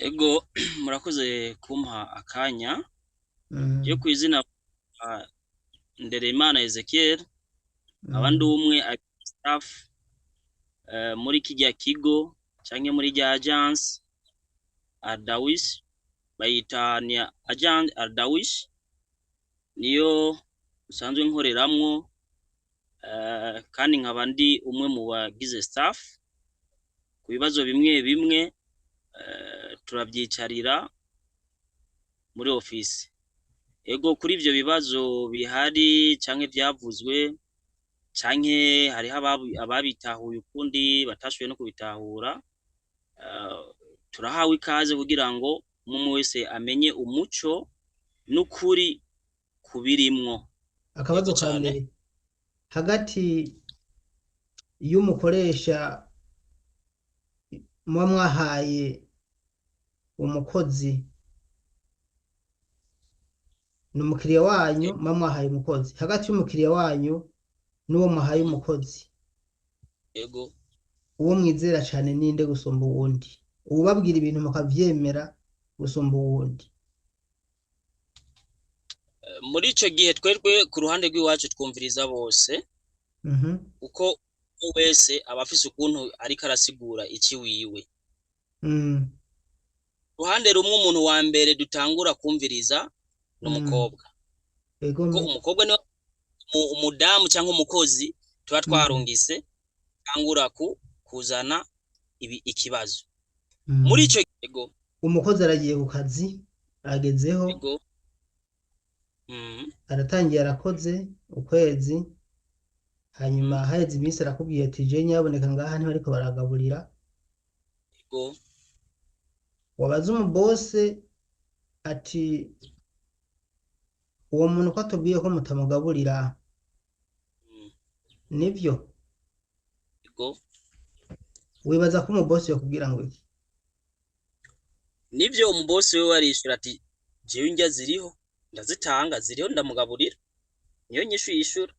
Ego, murakoze kumpa akanya. Je kw'izina Ndereyimana Ezekiel, nkaba ndi umwe staff muri kirya kigo canke muri rya agence Ardawish, bayita ni agence Ardawish, niyo nsanzwe nkoreramwo, kandi nkaba ndi umwe mu bagize staff. Ku bibazo bimwe bimwe turavyicarira muri office. Ego, kuri ivyo bibazo bihari canke vyavuzwe, canke hariho ababitahuye ukundi batashoboye no kubitahura, turahawe ikaze kugira ngo umwe wese amenye umuco n'ukuri kubirimwo. Akabazo Yego ka cane. mbere, hagati y'umukoresha muba mwahaye umukozi ni umukiriya wanyu muba mwahaye umukozi, hagati y'umukiriya wanyu n'uwo muhaye umukozi, Ego. uwo mwizera cane ninde gusumba uwundi? Uwubabwira ibintu mukavyemera gusumba uwundi? Muri ico gihe twebwe ku ruhande rw'iwacu twumviriza bose, kuko wese aba afise ukuntu ariko arasigura ici wiwe. Ruhande rumwe, umuntu wa mbere dutangura kumviriza ni umukobwa. Kuko umukobwa niwe umudamu canke umukozi tuba twarungise tangura kuzana ikibazo. Muri ico, ego. Umukozi aragiye ku kazi, agezeho, Ego. aratangiye, arakoze ukwezi, hanyuma haheze iminsi arakubwiye ati: "Je nyaboneka ngaha ntibariko baragaburira." Ego. Wabaza umubose ati: "Uwo muntu ko atubwiye ko mutamugaburira, nivyo?" Ego. Wibaza ko umubosi yokubwira ngo iki? Nivyo, umubosi wewe arishura ati: "Jewe indya ziriho, ndazitanga, ziriho, ndamugaburira." Niyo nyishu yishura.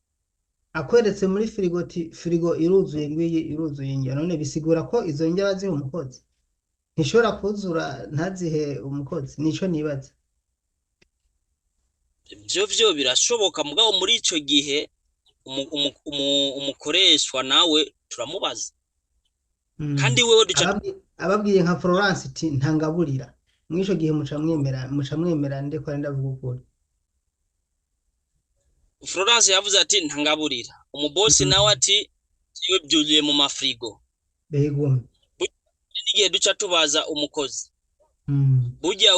Akweretse muri firigo ati: "Firigo iruzuye, ngiyi iruzuye indya." None bisigura ko izo ndya baziha umukozi? Ntishobora kuzura ntazihe umukozi, nico nibaza. Ivyo vyo birashoboka, mugabo muri ico gihe umukoreshwa nawe turamubaza. Kandi wewe duca Ababwiye nka Florence iti: "Ntangaburira." Mw'ico gihe muca mwemera nde ko ari ndavuga ukuri? Florence yavuze ati: "Ntangaburira." Umubosi nawe ati: "Jewe vyuzuye mu mafrigo." Bego. N'igihe duca tubaza umukozi: "Burya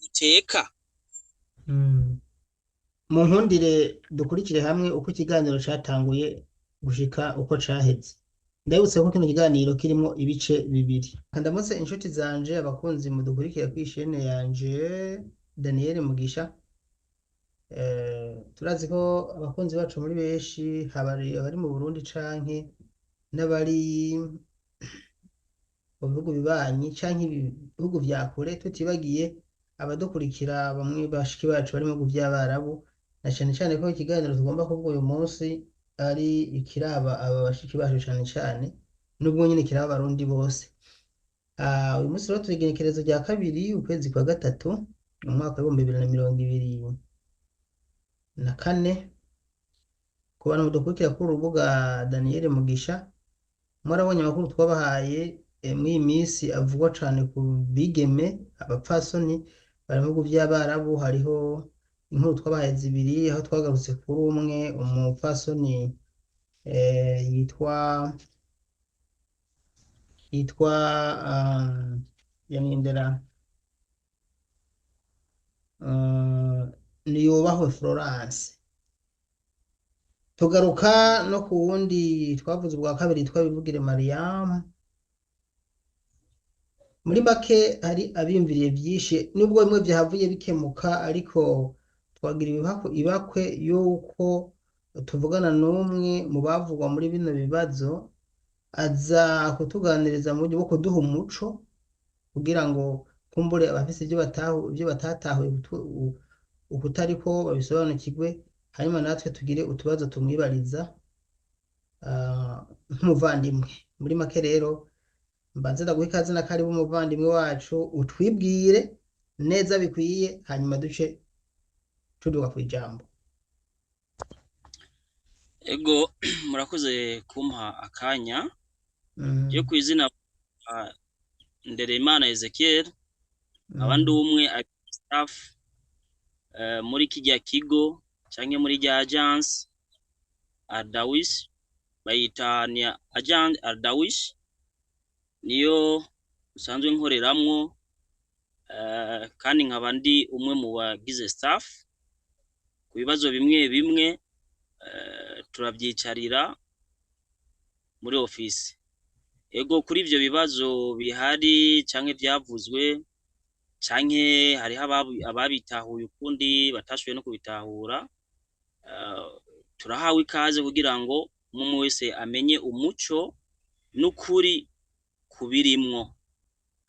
uteka?" Mu nkundire dukurikire hamwe uko ikiganiro catanguye gushika uko caheze. Ndabutse ko kino kiganiro kirimwo ibice bibiri. Ndamutse inshuti zanje, abakunzi mudukurikira kw'ishene yanje Daniel Mugisha. Turazi ko abakunzi bacu muri benshi, haba abari mu Burundi canke n'abari mu bihugu bibanyi canke ibihugu vya kure, tutibagiye abadukurikira bamwe bashiki bacu bari mu bihugu vy'Abarabu, na cane cane ko ikiganiro tugomba kuvuga uyu munsi ari ikiraba aba bashiki bacu cane cane, nubwo nyene kiraba Abarundi bose. Uyu munsi rero turi igenekerezo rya 2, ukwezi kwa 3, mu mwaka w'2024. Ku bantu mudukurikira kuri urubuga Daniel Mugisha, mwarabonye amakuru twabahaye mw'iyi minsi avugwa cane ku bigeme, abapfasoni bari mu bihugu vy'Abarabu. Hariho inkuru twabahaye zibiri, aho twagarutse kuri umwe umupfasoni yitwa yanindera Niyubahwe Florence. Tugaruka no ku wundi twavuze ubwa kabiri yitwa Bivugire Mariam. Muri make, hari abiyumviriye vyinshi, nubwo bimwe vyahavuye bikemuka, ariko twagira ibakwe yuko tuvugana n'umwe mu bavugwa muri bino bibazo, aza kutuganiriza mu buryo bwo kuduha umuco, kugira ngo kumbure abafise ivyo batatahuye ukutariko babisobanukirwe, hanyuma natwe tugire utubazo tumwibariza nk'umuvandimwe. Muri make rero Mbanze ndaguha ikaze na karibu umuvandimwe wacu, utwibwire neza bikwiye, hanyuma duce tuduga kw'ijambo. Ego, murakoze kumpa akanya. Yo kw'izina Ndereyimana Ezekiel, abandi umwe staff muri kirya kigo canke muri rya agence Ardawish, bayita ni agence Ardawish, niyo usanzwe nkoreramwo, kandi nkaba ndi umwe mu bagize staff. Ku bibazo bimwe bimwe turavyicarira muri office. Ego, kuri ivyo bibazo bihari canke vyavuzwe, canke hariho ababitahuye ukundi batashoboye no kubitahura, turahawe ikaze kugira ngo umwe wese amenye umuco n'ukuri kubirimwo,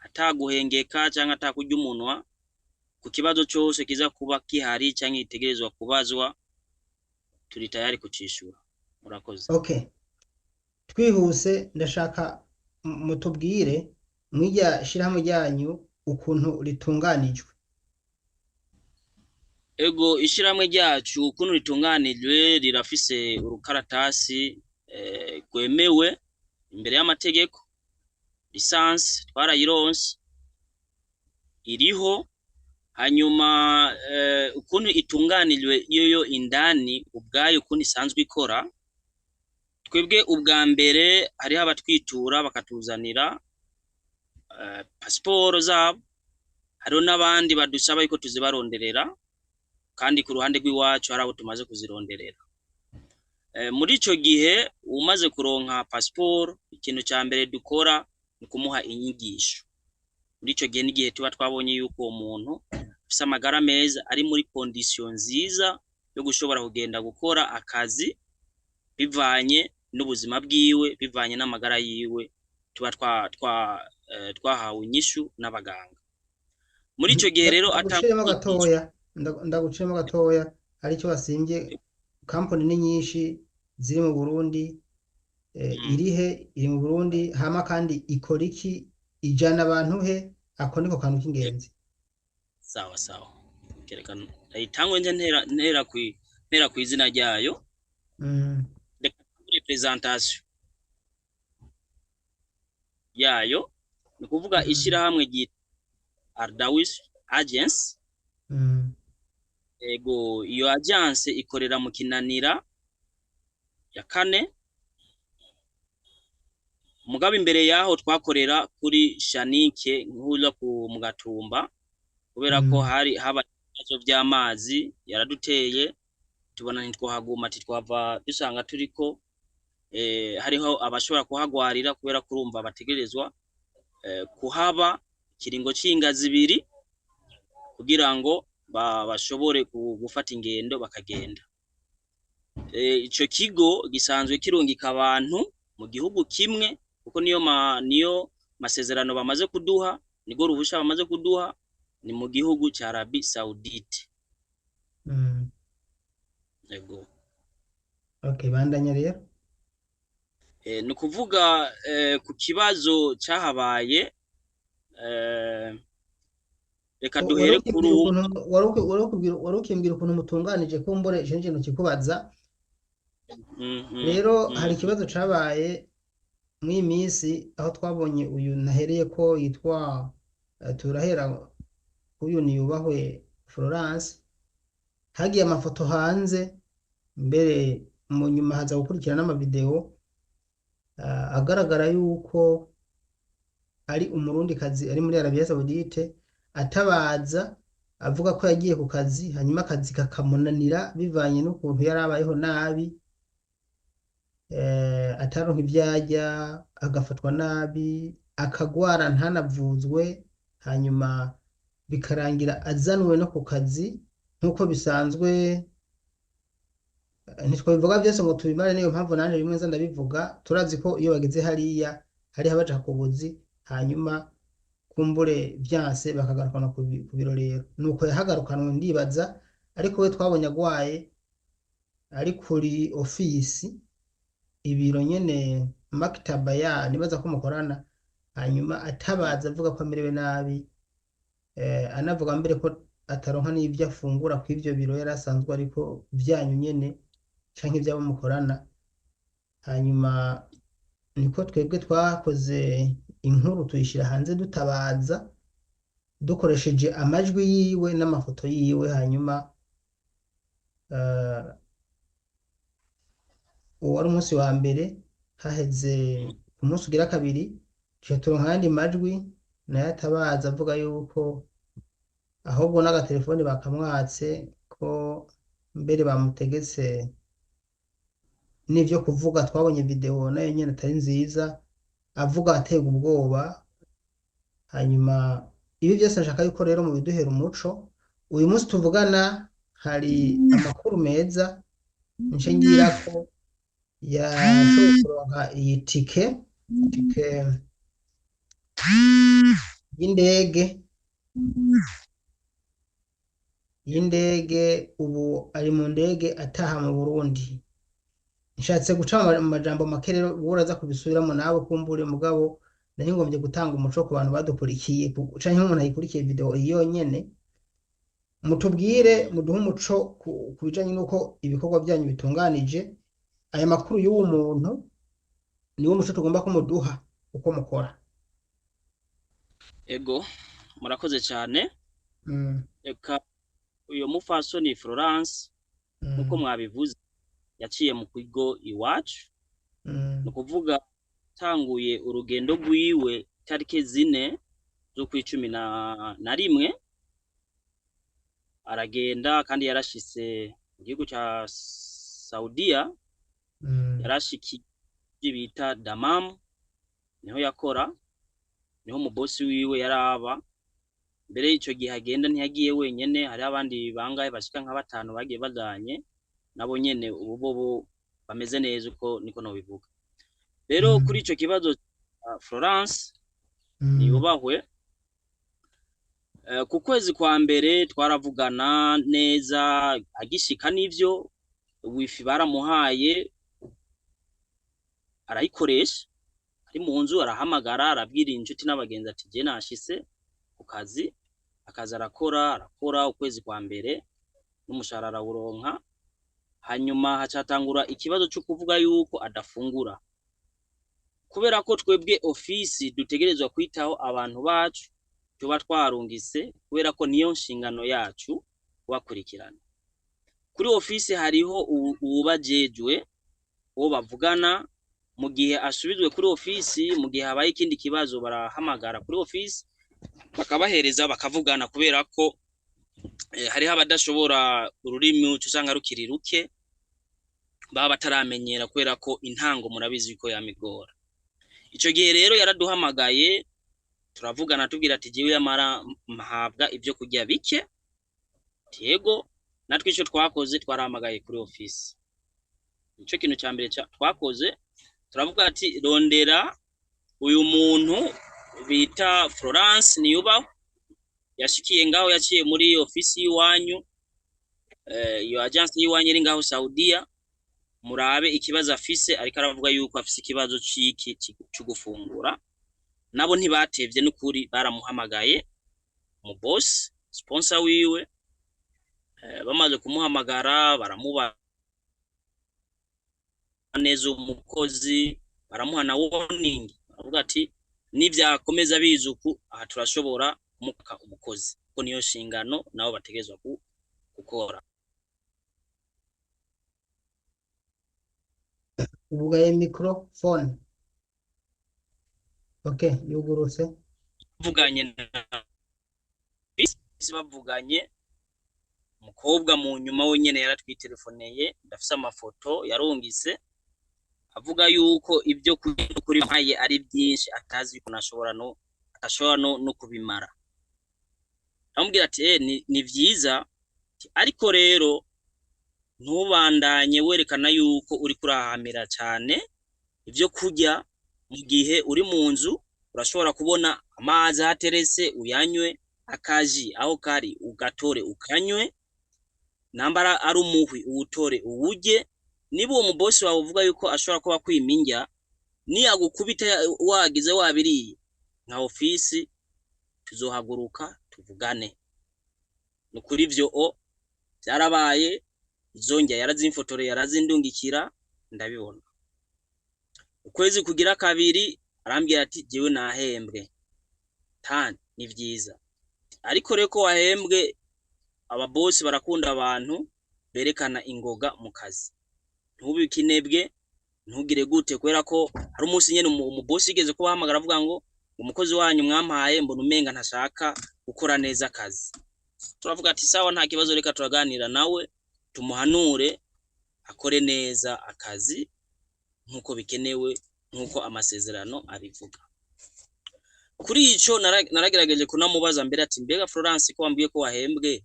ataguhengeka canke atakurya umunwa ku kibazo cose kiza kuba gihari canke gitegerezwa kubazwa, turi tayari kucishura. Murakoze. Okay, twihuse ndashaka mutubwire mwirya shirahamwe ryanyu ukuntu ritunganijwe. Ego, ishirahamwe ryacu ukuntu ritunganijwe rirafise urukaratasi rwemewe imbere y'amategeko, lisansi twarayironse iriho. Hanyuma ukuntu itunganijwe yoyo indani ubwayo ukuntu isanzwe ikora, twebwe ubwa mbere hariho abatwitura bakatuzanira pasiporo zabo, hariho n'abandi badusaba yuko tuzibaronderera, kandi ku ruhande rw'iwacu hari abo tumaze kuzironderera. Muri ico gihe umaze kuronka pasiporo, ikintu ca mbere dukora ni kumuha inyigisho. Muri ico gihe n'igihe tuba twabonye yuko uwo muntu afise amagara meza, ari muri kondisiyo nziza yo gushobora kugenda gukora akazi bivanye n'ubuzima bwiwe, bivanye n'amagara yiwe, tuba twahawe inyishu n'abaganga. Muri ico gihe rero ndaguciremo gatoya, hari icyo wasimbye. Kampani ni nyinshi ziri mu Burundi, irihe iri mu Burundi, hama kandi ikora iki, ijana abantu he? Ako niko kantu k'ingenzi. Sawa sawa, kerekana ndayitangwe nje ntera kw'izina ryayo. Reka presentation yayo, ni kuvuga ishirahamwe ryitwa Ardawis Agency. Ego, iyo agence ikorera mu Kinanira ya kane, mugabo imbere yaho twakorera kuri Shanike nkuza ku Mugatumba, kubera ko hari haba ibibazo by'amazi yaraduteye, tubona ntitwohaguma, titwava dusanga turiko hariho abashobora kuhagwarira, kubera kurumva bategerezwa kuhaba ikiringo c'ingazi ibiri kugira ngo bashobore gufata ingendo bakagenda. Ico kigo gisanzwe kirungika abantu mu gihugu kimwe, kuko niyo masezerano bamaze kuduha, nigo ruhusha bamaze kuduha, ni mu gihugu ca Arabie Saoudite. Ego. Okay, bandanya rero. Ni kuvuga ku kibazo cyahabaye, reka duhere kuri wari ukimbwira ukuntu mutunganije, kumbure ico kintu kikubaza. Rero hari ikibazo cabaye mw'iyi minsi, aho twabonye uyu nahereye ko yitwa turahera uyu niyubahwe Florence, hagiye amafoto hanze, mbere mu nyuma haza gukurikira n'amavideo agaragara yuko ari umurundikazi ari muri Arabia Saoudite, atabaza avuga ko yagiye ku kazi, hanyuma akazi kakamunanira bivanye n'ukuntu yari abayeho nabi, ataronka ivyarya, agafatwa nabi, akagwara ntanavuzwe, hanyuma bikarangira azanwe no ku kazi nk'uko bisanzwe. Ntitwabivuga byose ngo tubimare, niyo mpamvu nanje bimwe nza ndabivuga. Turazi ko iyo bageze hariya hariho abaja ku buzi, hanyuma kumbure vyanse bakagarukana ku birorero. Nuko yahagarukanwe ndibaza, ariko we twabonye agwaye ari kuri ofisi, ibiro nyene maktaba ya nibaza ko mukorana, Hanyuma atabaza avuga ko amerewe nabi, anavuga mbere ko ataronka n'ivyo afungura kw'ivyo biro yari asanzwe ariko vyanyu nyene canke ivy'abo mukorana. Hanyuma niko twebwe twakoze inkuru tuyishira hanze dutabaza dukoresheje amajwi yiwe n'amafoto yiwe. Hanyuma uwo wari umunsi wa mbere, haheze ku munsi ugira kabiri tuca turonka ayandi majwi nayo atabaza avuga yuko ahubwo n'agatelefoni bakamwatse, ko mbere bamutegetse n'ivyo kuvuga. Twabonye video nayo nyene atari nziza, avuga aterwa ubwoba. Hanyuma ibi byose nshaka yuko rero mu biduhera umuco uyu munsi tuvugana hari amakuru meza nce ngira ko yashoboye kuronka iyi tike y'indege ubu ari mu ndege ataha mu Burundi. Nshatse guca mu majambo make rero, wowe uraza kubisubiramo nawe kumbure, mugabo nari ngombye gutanga umuco ku bantu badukurikiye canke nk'umuntu ayikurikiye video iyi yonyene. Mutubwire, muduhe umuco ku bijanye n'uko ibikorwa byanyu bitunganije. Aya makuru y'uwo muntu niwo muco tugomba ko muduha uko mukora. Ego, murakoze cyane. Reka uyo mupfasoni Florence, nkuko mwabivuze, yaciye mu kigo iwacu. Ni ukuvuga tanguye urugendo rwiwe tariki 4 z'ukwicumi na rimwe, aragenda kandi yarashitse mu gihugu ca Saudiya. Yarashikiye ibyo bita Damam, niho yakora, niho umubosi wiwe yaraba. Mbere y'ico gihe agenda ntiyagiye wenyene, hariho abandi bangahe bashika nka batanu bagiye bajanye nabo nyene, ubu bobo bameze neza, uko niko nobivuga. Rero kuri ico kibazo Florence niyubahwe, ku kwezi kwa mbere twaravugana neza agishika, n'ivyo wifi baramuhaye arayikoresha ari mu nzu, arahamagara, arabwira inshuti n'abagenzi ati: "Je nashitse ku kazi." Akaza arakora, arakora ukwezi kwa mbere n'umushahara arawuronka. Hanyuma hacatangura ikibazo co kuvuga yuko adafungura. Kubera ko twebwe ofisi dutegerezwa kwitaho abantu bacu tuba twarungise, kubera ko niyo nshingano yacu kubakurikirana. Kuri ofisi hariho uwubajejwe, uwo bavugana mu gihe asubizwe kuri ofisi. Mu gihe habaye ikindi kibazo barahamagara kuri ofisi bakabahereza bakavugana, kubera ko hariho abadashobora ururimi, uca usanga rukiri ruke, baba bataramenyera, kubera ko intango murabizi ko yamigora. Ico gihe rero yaraduhamagaye turavugana, tubwira ati: "Jewe yamara mpabwa ibyo kurya bike." Yego, natwe ico twakoze twarahamagaye kuri ofisi. Nico kintu ca mbere twakoze. Turavuga ati: "Rondera uyu muntu bita Florence Niyubaho yashikiye ngaho, yaciye muri ofisi y'iwanyu, iyo agence y'iwanyu iri ngaho Saudiya, murabe ikibazo afise. Ariko aravuga yuko afise ikibazo c'iki co gufungura." Nabo ntibatevye n'ukuri, baramuhamagaye mu boss sponsor wiwe. Bamaze kumuhamagara baramuba neza umukozi, baramuha na warning, baravuga ati: "Nivyakomeza biza uku, aha turashobora kumuka umukozi," kuko niyo nshingano nabo bategerezwa gukora. Ubugaye microphone. Okay, yugurutse. Bavuganye na bavuganye umukobwa mu nyuma wenyene yaratwitelefoneye, ndafise amafoto yarungise, avuga yuko ibyo kuri mpaye ari byinshi, atazi yuko nashobora no atashobora no kubimara. Ndamubwira ati: "Ni vyiza, ariko rero ntubandanye werekana yuko uri kurahamira cyane ibyo kurya. Mu gihe uri mu nzu urashobora kubona amazi ahateretse uyanywe, akaji aho kari ugatore ukanywe, nambara ari umuhwi uwutore uwurye. Niba uwo mubosi wawe uvuga yuko ashobora kuba kwima indya, niyagukubita wagize wabiriye." Nka ofisi tuzohaguruka tuvugane. Ni kuri ivyo o byarabaye, izongera yarazimfotoreye, yarazindungikira, ndabibona. Ukwezi kugira kabiri arambwira ati jewe nahembwe tani, ni vyiza, ariko rero ko wahembwe, ababosi barakunda abantu berekana ingoga mu kazi, ntubikinebwe, ntugire gute, kubera ko hari umunsi nyene umubosi yigeze kubahamagara avuga ngo umukozi wanyu mwampaye mbona umenga ntashaka gukora neza akazi. Turavuga ati sawa, nta kibazo, reka turaganira nawe tumuhanure akore neza akazi nk'uko bikenewe, nk'uko amasezerano abivuga. Kuri ico naragerageje kunamubaza mbere ati mbega Florence, ko wambwiye ko wahembwe,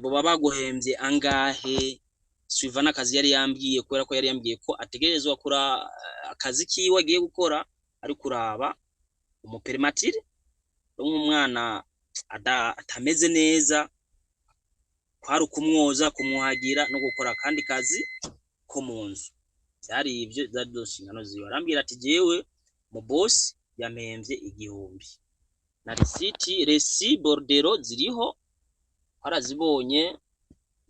boba baguhembye angahe? Suivant n'akazi yari yambwiye, kubera ko yari yambwiye ko ategerezwa kura akazi kiwe agiye gukora ari kuraba umuprématuré, nk'umwana atameze neza, kwari ukumwoza, kumwuhagira no gukora akandi kazi ko mu nzu. Vyari ivyo, zari zo nshingano ziwe. Arambwira ati jewe mu boss yampemvye 1000, na risiti, reçu, bordereau ziriho, twarazibonye.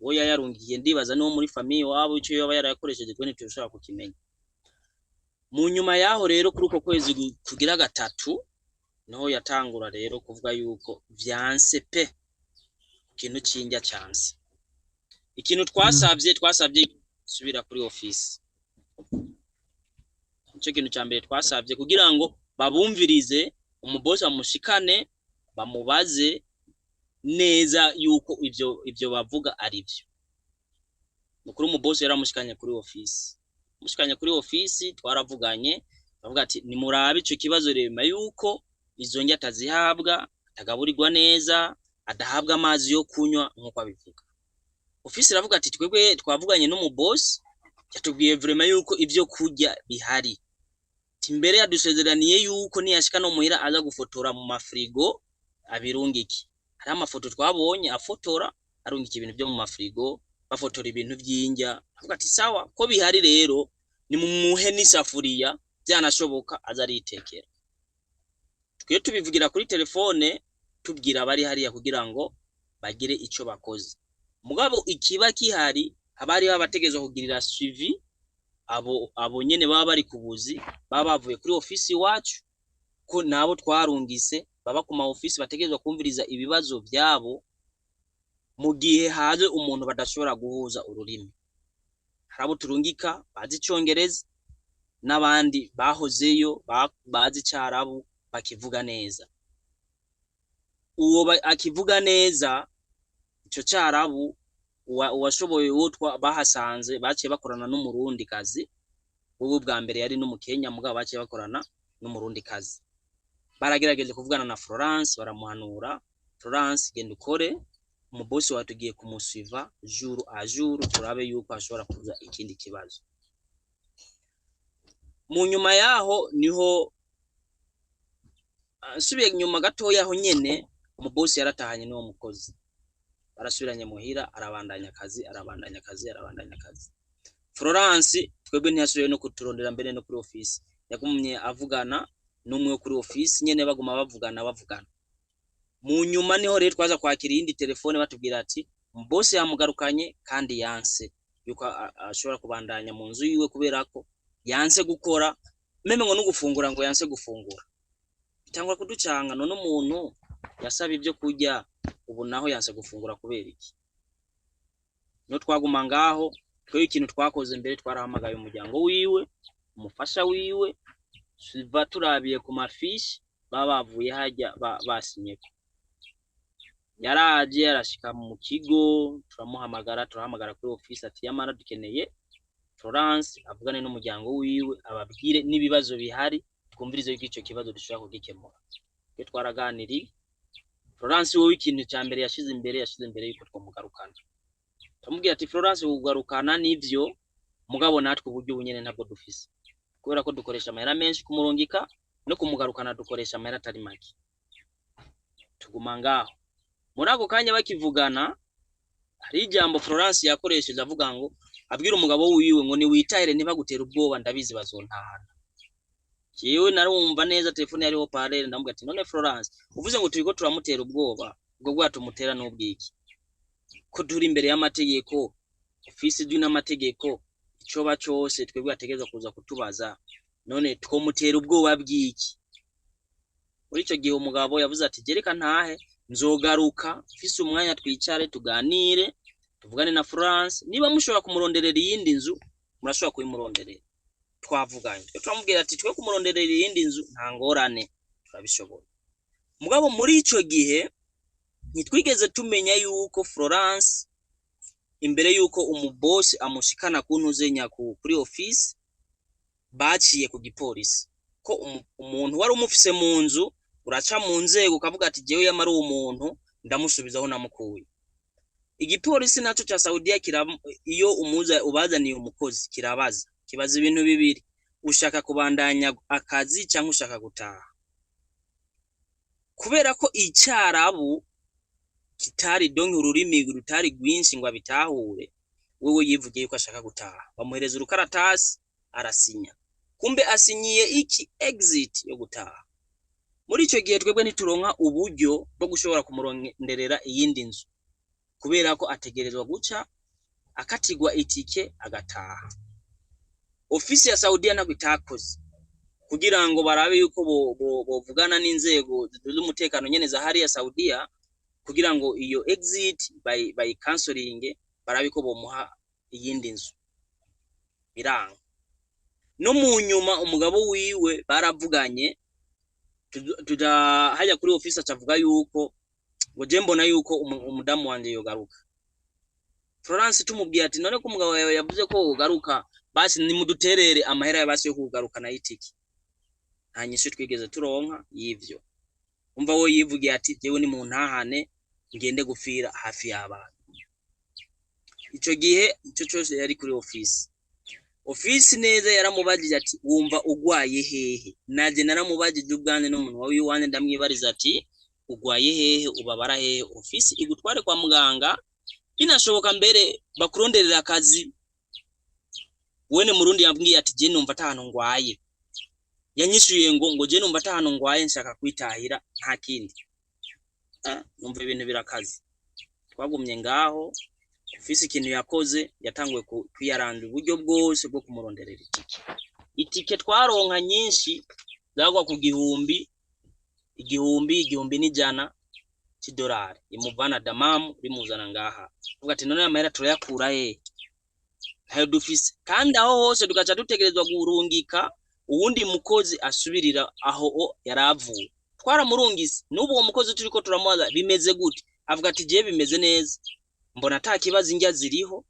Uwo yayarungiye ndibaza niwo muri famille iwabo, ico yoba yarayakoresheje twe ntitushobora kukimenya. Mu nyuma yaho rero, kuri uko kwezi kugira gatatu, niho yatangura rero kuvuga yuko vyanse pe, ikintu c'indya canse. Ikintu twasavye subira kuri office, nico kintu ca mbere twasavye, kugira ngo babumvirize, umubosi bamushikane, bamubaze neza yuko ivyo bavuga ari vyo. Nukuri umubosi yaramushikanye kuri office, mushikanye kuri office twaravuganye, bavuga ati nimurabe ico kibazo rema yuko izo ndya atazihabwa, atagaburirwa neza, adahabwa amazi yo kunywa nk'uko abivuga. Office iravuga ati twebwe twavuganye n'umubosi, yatubwiye vraiment yuko ivyo kurya bihari. Ati mbere yadusezeraniye yuko niyashika no muhira aza gufotora mu mafrigo abirungike. Hariho amafoto twabonye afotora, arungika ibintu vyo mu mafrigo, bafotora ibintu vy'indya. Avuga ati sawa, ko bihari rero nimumuhe n'isafuriya, vyanashoboka aza aritekera. Twe tubivugira kuri telefone, tubwira abari hariya kugira ngo bagire ico bakoze. Mugabo ikiba kihari, haba hariho abategerezwa kugirira suivi, abo nyene baba bari ku buzi, baba bavuye kuri ofisi iwacu, ko nabo twarungise baba ku ma ofisi, bategerezwa kumviriza ibibazo vyabo mu gihe haje umuntu badashobora guhuza ururimi. Hari abo turungika bazi icongereza n'abandi bahozeyo bazi icarabu bakivuga neza. Uwo akivuga neza ico carabu, uwashoboye, uwo bahasanze baciye bakorana n'umurundi kazi. Wewe bwa mbere yari n'umukenya, mugabo baciye bakorana n'umurundi kazi. Baragerageje kuvugana na Florence, baramuhanura: Florence, genda ukore, umubosi wawe tugiye kumusuiva jour à jour, turabe yuko hashobora kuza ikindi kibazo. Mu nyuma yaho niho nsubiye inyuma gatoya, aho nyene umubosi yaratahanye n'uwo mukozi, barasubiranye muhira, arabandanya akazi, arabandanya akazi, arabandanya akazi. Florence twebwe ntiyasubiye no kuturondera mbere no kuri office, yagumye avugana n'umwe wo kuri office nyene, baguma bavugana bavugana. Mu nyuma niho rero twaza kwakira iyindi telefone, batubwira ati bosi yamugarukanye kandi yanse yuko ashobora kubandanya mu nzu yiwe, kubera ko yanse gukora, même ngo no gufungura, ngo yanse gufungura. Bitangura kuducanga. None umuntu yasaba ibyo kurya, ubu naho yanse gufungura kubera iki? No twaguma ngaho. Twebwe ikintu twakoze mbere, twarahamagaye umuryango wiwe, umufasha wiwe, tuva turabiye ku mafishi baba bavuye hajya basinyeko. Yaraje arashika mu kigo, turamuhamagara, turahamagara kuri office ati yamara dukeneye Florence avugane n'umuryango wiwe, ababwire n'ibibazo bihari, twumvirize yuko ico kibazo dushobora kugikemura. Twe twaraganiriye, Florence wowe ikintu ca mbere yashize imbere yuko twomugarukana. Turamubwira ati Florence, kugarukana nivyo, mugabo natwe uburyo bunyene ntabwo dufise, kubera ko dukoresha amahera menshi kumurungika no kumugarukana, dukoresha amahera atari make. Tuguma ngaho. Muri ako kanya bakivugana, hari ijambo Florence yakoresheje avuga ngo, abwira umugabo wiwe ngo niwitahire, ntibagutera ubwoba, ndabizi bazontahana. Jewe narumva neza telefone yariho parere, ndamubwira ati none Florence uvuze ngo turiko turamutera ubwoba, ubwo bwoba tumutera n'ubwiki? Ko turi imbere y'amategeko, ofisi izwi n'amategeko, icoba cose twebwe ategerezwa kuza kutubaza, none twomutera ubwoba bw'iki? Muri ico gihe umugabo yavuze ati jereka ntahe, nzogaruka mfise umwanya twicare tuganire, tuvugane na Florence, niba mushobora kumuronderera iyindi nzu murashobora kuyimuronderera. Twavuganye twe turamubwira ati twe kumuronderera iyindi nzu nta ngorane, turabishoboye. Mugabo muri ico gihe ntitwigeze tumenya yuko Florence imbere yuko umubosi amushikana kuntuzenya kuri office baciye ku gipolisi, ko umuntu wari umufise mu nzu uraca mu nzego ukavuga ati jewe yamara uwo muntu ndamusubizaho namukuye. Igipolisi naco ca Saudiya iyo umuza ubazaniye umukozi kirabaza, kibaza ibintu bibiri: ushaka kubandanya akazi cyangwa ushaka gutaha. Kubera ko icarabu kitari donke ururimi rutari rwinshi ngo abitahure, wewe yivugiye yuko ashaka gutaha, bamuhereza urukaratasi arasinya, kumbe asinyiye iki exit yo gutaha. Muri ico gihe twebwe ntituronka uburyo bwo gushobora kumuronderera iyindi nzu, kubera ko ategerezwa guca akatigwa itike agataha. Ofisi ya Saudiya ntabwo itakoze kugira ngo barabe yuko bovugana n'inzego z'umutekano nyene za hariya Saudiya, kugira ngo iyo exit bayikansoringe, barabe ko bomuha iyindi nzu. Biranga. No mu nyuma umugabo wiwe baravuganye, tuja hajya kuri ofisi acavuga yuko ngo je mbona yuko umudamu wanje yogaruka. Florence tumubwiye ati none ko umugabo wawe yavuze ko wogaruka, basi nimuduterere amahera ya basi yo kugaruka na itiki. Nta nyishu twigeze turonka y'ivyo. Umva we yivugiye ati jewe ni muntahane ngende gupfira hafi y'abana. Ico gihe ico cose yari kuri ofisi. Ofisi neza yaramubajije ati wumva ugwaye hehe? Naje naramubajije ubwanjye n'umuntu wawe iwanjye ndamwibariza ati ugwaye hehe, ubabara hehe? Ofisi igutware kwa muganga, binashoboka mbere bakuronderera akazi. Wene Murundi yambwiye ati je numva atahantu ngwaye. Yanyishuye ngo je numva atahantu ngwaye, nshaka kwitahira nta kindi. Numva ibintu birakaze. Twagumye ngaho, ofisi ikintu yakoze yatanguye kwiyaranja uburyo bwose bwo kumuronderera itike. Itike twaronka nyinshi zagwa ku gihumbi, igihumbi, 1100 c'idolari, imuvana Damamu rimuzana ngaha. Tuvuga ati none amahera turayakura he? Ntayo dufise. Kandi aho hose tugaca dutegerezwa kurungika uwundi mukozi asubirira aho yaravuye. Twaramurungise, n'ubu uwo mukozi turiko turamubaza bimeze gute? Avuga ati jewe bimeze neza, mbona ata kibazo, indya ziriho.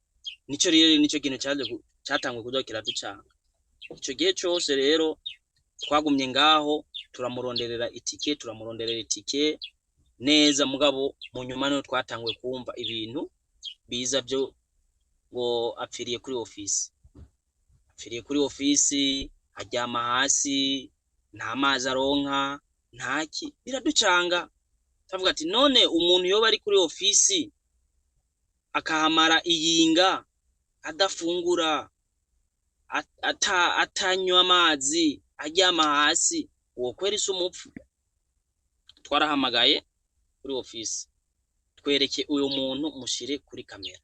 Nico rero nico kintu caje catanguye kuza kiraducanga. Ico gihe cose rero twagumye ngaho turamuronderera itike, turamuronderera itike neza, mugabo mu nyuma niho twatanguye kumva ibintu biza byo ngo apfiriye kuri ofisi. Apfiriye kuri ofisi, aryama hasi, nta mazi aronka, ntaki, biraducanga. Tuvuga ati none umuntu yoba ari kuri ofisi akahamara iyinga adafungura, atanywa amazi, aryama hasi, uwo kweri si umupfu? Twarahamagaye kuri ofisi, twereke uyu muntu mushire kuri kamera.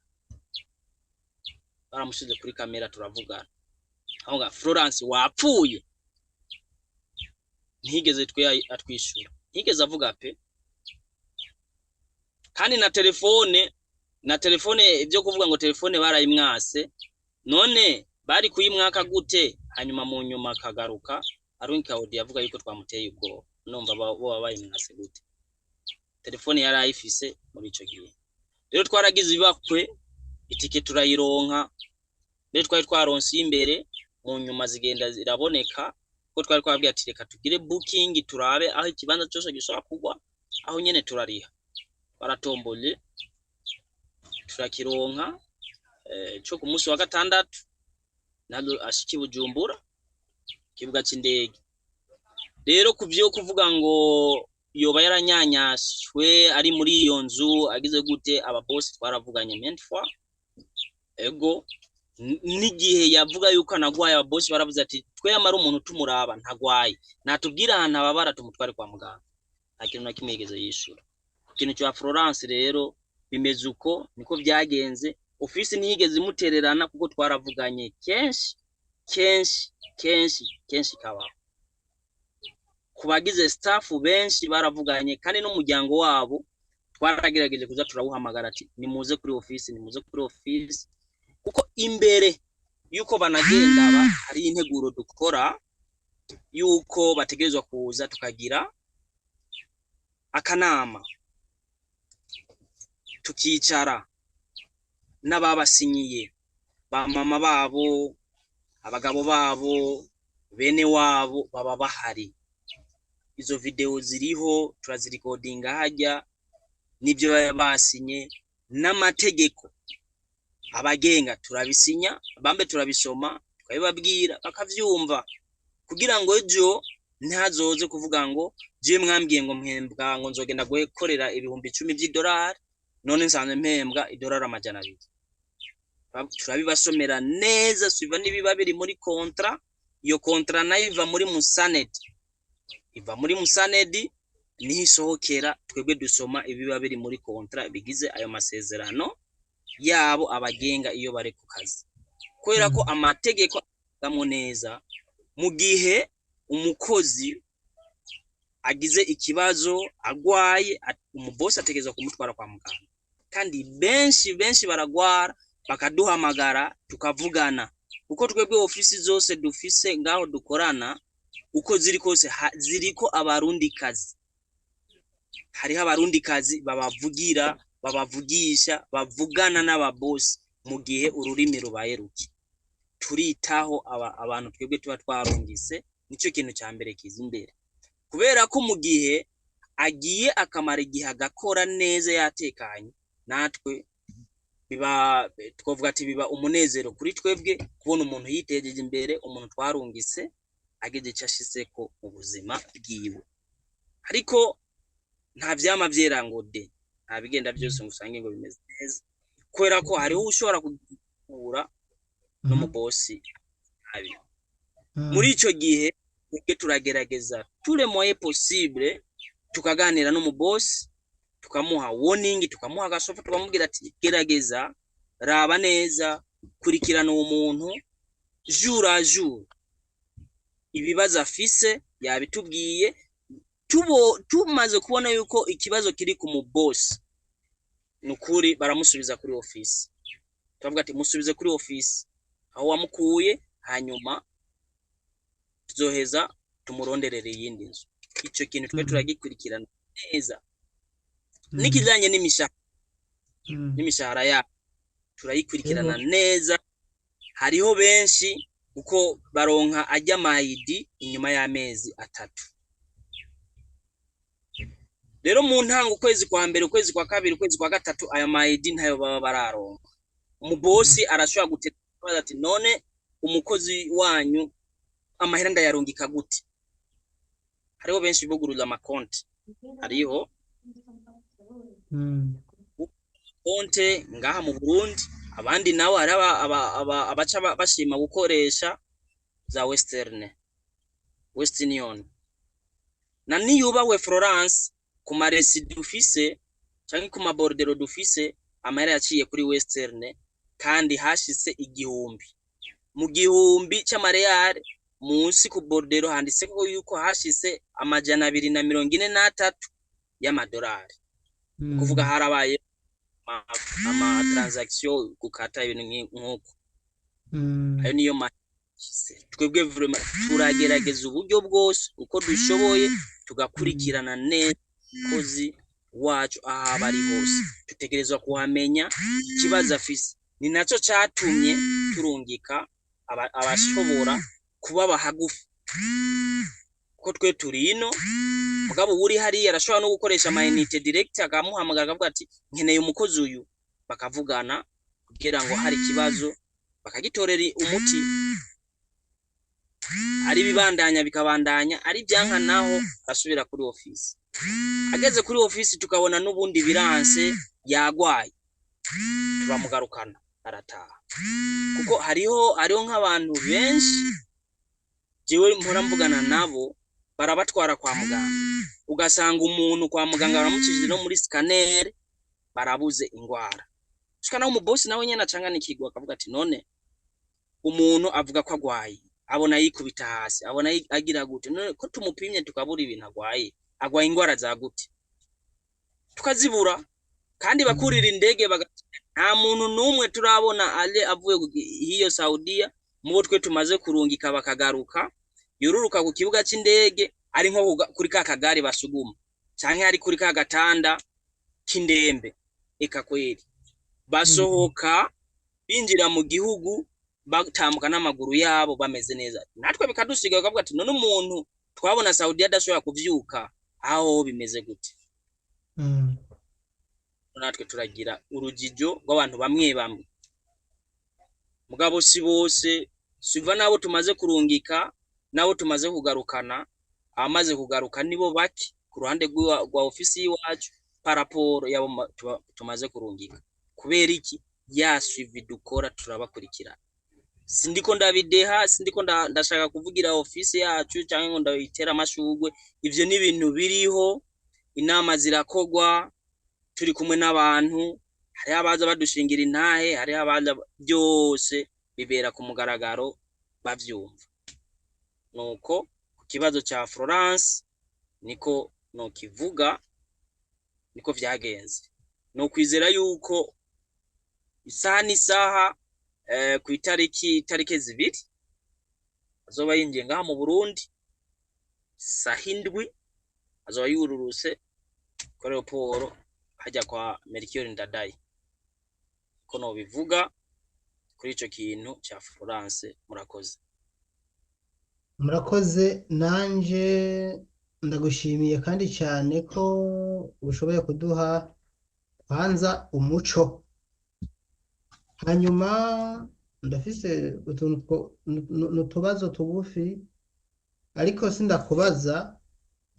Baramushize kuri kamera turavugana. Aho nga Florence wapfuye? Ntiyigeze twe atwishura, ntiyigeze avuga pe. Kandi na telefone ibyo kuvuga ngo telefone barayimwase, none bari kuyimwaka gute? Hanyuma mu nyuma akagaruka arungika audio avuga yuko twamuteye ubwoba. Numva boba bayimwase gute? Telefone yari ayifise muri ico gihe. Rero twaragize ibakwe, itike turayironka, mbere twari twaronse imbere, mu nyuma zigenda ziraboneka ko twari twabwiye ati reka tugire booking turabe aho ikibanza cyose gishobora kugwa, aho nyene turariha. Twaratomboye turakironka co ku munsi wa gatandatu nazo ashika i Bujumbura kibuga c'indege. Rero ku vyo kuvuga ngo yoba yaranyanyashwe ari muri iyo nzu agize gute, ababosi twaravuganye maintes fois, ego. N'igihe yavuga yuko anagwaye, ababosi baravuze ati twe amara umuntu tumuraba ntagwaye, natubwira ahantu ababara tumutware kwa muganga. Nta kintu na kimwe yigeze yishura. Ku kintu cya Florence rero bimeze uko, niko byagenze. Ofisi ntiyigeze imutererana kuko twaravuganye kenshi kenshi kenshi kenshi kabaho. Ku bagize staff benshi baravuganye, kandi n'umuryango wabo twaragerageje kuza turawuhamagara ati nimuze kuri ofisi, nimuze kuri ofisi, kuko imbere yuko banagenda hari integuro dukora yuko bategerezwa kuza tukagira akanama, tukicara n'ababasinyiye, ba mama babo, abagabo babo, bene wabo baba bahari. Izo video ziriho, turazirikodinga hajya n'ibyo baba basinye n'amategeko abagenga turabisinya, bambe turabisoma, tukabibabwira bakavyumva, kugira ngo ejo ntazoze kuvuga ngo je mwambwiye ngo mpembwa ngo nzogenda gukorera 10,000 by'idolari, none nsanzwe mpembwa idolari 200. Turabibasomera neza suiva n'ibiba biri muri contrat. Iyo contrat nayo iva muri Musaned, iva muri Musaned niho isohokera. Twebwe dusoma ibiba biri muri contrat bigize ayo masezerano yabo abagenga iyo bari ku kazi, kubera ko amategeko agamwo neza mu gihe umukozi agize ikibazo agwaye, umubosi ategerezwa kumutwara kwa muganga. Kandi benshi benshi baragwara bakaduhamagara tukavugana, kuko twebwe ofisi zose dufise ngaho dukorana uko ziri kose ziriko abarundikazi. Hariho abarundikazi babavugira, babavugisha, bavugana n'ababosi mu gihe ururimi rubaye ruke. Turitaho abantu twebwe tuba twarungise, nicyo kintu cya mbere kiza imbere, kubera ko mu gihe agiye akamara igihe agakora neza yatekanye, natwe biba twavuga ati biba umunezero kuri twebwe kubona umuntu yitejeje imbere, umuntu twarungise ageze icyo ashitseko mu buzima bwiwe. Ariko nta vyama vyera ngo de, nta bigenda byose ngo usange ngo bimeze neza, kubera ko hariho ushobora guhura n'umubosi abi. Muri ico gihe twebwe turagerageza tous les moyens possible, tukaganira n'umubosi, tukamuha warning, tukamuha agasofa, tukamubwira ati gerageza raba neza, kurikirana uwo muntu jour à jour, ibibazo afise yabitubwiye. Tumaze kubona yuko ikibazo kiri ku mubosi, nukuri baramusubiza kuri ofisi. Turavuga ati musubize kuri ofisi aho wamukuye, hanyuma tuzoheza tumuronderere iyindi nzu. Ico kintu twe turagikurikirana neza. N'ikijanye n'imishahara, n'imishahara yabo turayikurikirana neza. Hariho benshi kuko baronka ajya mayidi inyuma y'amezi 3. Rero mu ntango, ukwezi kwa mbere, ukwezi kwa kabiri, ukwezi kwa gatatu, aya mayidi ntayo baba bararonka. Umubosi arashobora gutekereza ati none umukozi wanyu amahera ndayarungika gute? Hariho benshi buguruza amakonti, hariho konte ngaha mu Burundi, abandi nabo hari abaca bashima gukoresha za Western Union. Na niyubahwe Florence, ku maresi dufise canke ku mabordereaux dufise, amahera yaciye kuri Western, kandi hashitse 1000 mu gihumbi c'amareyari. Munsi ku bordereau handitseko yuko hashitse 243 y'amadolari, kuvuga harabaye ama transaction, gukata ibintu nk'uko. Ayo niyo mahise. Twebwe vraiment turagerageza uburyo bwose uko dushoboye, tugakurikirana neza umukozi wacu aho aba ari hose. Dutegerezwa kuhamenya ikibazo afise. Ni naco catumye turungika abashobora kubaba hagufi, kuko twe turi ino, mugabo uri hariya arashobora no gukoresha amayinite direct, akamuhamagara akavuga ati nkeneye umukozi uyu, bakavugana kugira ngo hari ikibazo bakagitorera umuti, ari bibandanya bikabandanya, ari byanka naho asubira kuri ofisi. Ageze kuri ofisi tukabona n'ubundi biranse, yagwaye, turamugarukana. Arataha, kuko hariho nk'abantu benshi jewe mpora mvugana nabo, barabatwara kwa muganga, ugasanga umuntu kwa muganga baramucishije no muri scanner, barabuze ingwara. Shika naho umubosi nawe nyene acanganikirwa, akavuga ati: "None umuntu avuga ko agwaye, abona yikubita hasi, abona agira gute? None ko tumupimye tukabura ibintu agwaye, agwaye ingwara za gute?" Tukazibura. Kandi bakurira indege nta muntu n'umwe turabona aje avuye hiyo Saudiya mubo twe tumaze kurungika bakagaruka, yururuka ku kibuga c'indege ari nko kuri ka kagari basuguma, canke ari kuri ka gatanda k'indembe. Eka kweri, basohoka binjira mu gihugu batambuka n'amaguru yabo, bameze neza. Natwe bikadusiga, bakavuga ati: "None umuntu twabona Saudiya adashobora kuvyuka, aho bimeze gute?" Natwe turagira urujijo rw'abantu bamwe bamwe, mugabo si bose. Siva n'abo tumaze kurungika n'abo tumaze kugarukana. Abamaze kugaruka nibo bake ku ruhande rwa ofisi y'iwacu par rapport y'abo tumaze kurungika. Kubera iki? Ya suivi dukora, turabakurikirana. Sindiko ndabideha, sindiko ndashaka kuvugira ofisi yacu cyangwa ngo ndayitera amashurwe. Ivyo ni ibintu biriho, inama zirakogwa turi kumwe n'abantu. Hariho abaza badushingira intahe, hariho abaza, byose bibera ku mugaragaro, bavyumva. Nuko ku kibazo ca Florence niko nokivuga, niko vyagenze. Nokwizera yuko isaha n'isaha, ku itariki 2 azoba yinjiye ngaha mu Burundi, saha 7 azoba yururuse kuri aéroport hajya kwa Melchior Ndadaye. Ko nobivuga kuri ico kintu ca Florence. Murakoze. Murakoze. Nanje ndagushimiye kandi cyane ko ushoboye kuduha kwanza umuco. Hanyuma ndafise utuntu n'utubazo tugufi, ariko sindakubaza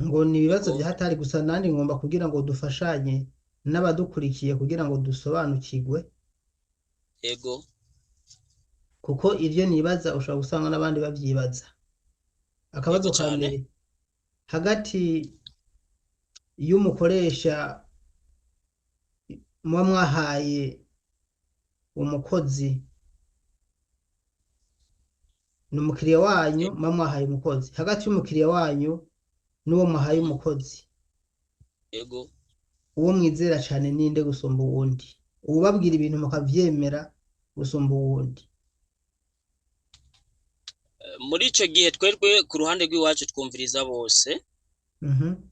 ngo ni ibibazo bya hatari gusa. Nandi ngomba kugira ngo dufashanye n'abadukurikiye kugira ngo dusobanukirwe, kuko ibyo nibaza ushobora gusanga n'abandi babyibaza. Akabazo ka mbere: hagati y'umukoresha muba mwahaye umukozi, ni umukiriya wanyu muba mwahaye umukozi, hagati y'umukiriya wanyu n'uwo mwahaye umukozi, uwo mwizera cyane ninde gusumba uwundi? Uwubabwira ibintu mukavyemera gusumba uwundi? Muri ico gihe twebwe ku ruhande rw'iwacu twumviriza bose,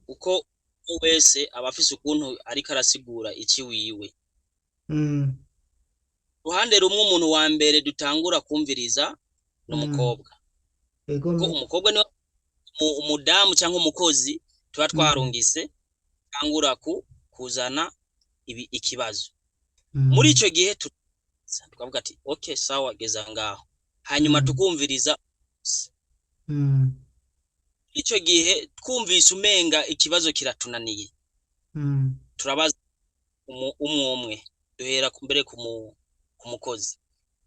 kuko umwe wese aba afise ukuntu ariko arasigura iki wiwe. Ruhande rumwe, umuntu wa mbere dutangura kumviriza ni umukobwa, kuko umukobwa niwe umudamu cyangwa umukozi tuba twarungise tangura kuzana ibi ikibazo. Muri ico gihe tukavuga ati: "Okay, sawa, geza ngaho." Hanyuma tukumviriza. Ico gihe twumvise umenga ikibazo kiratunaniye, turabaza umwe umwe. Duhera mbere ku mukozi: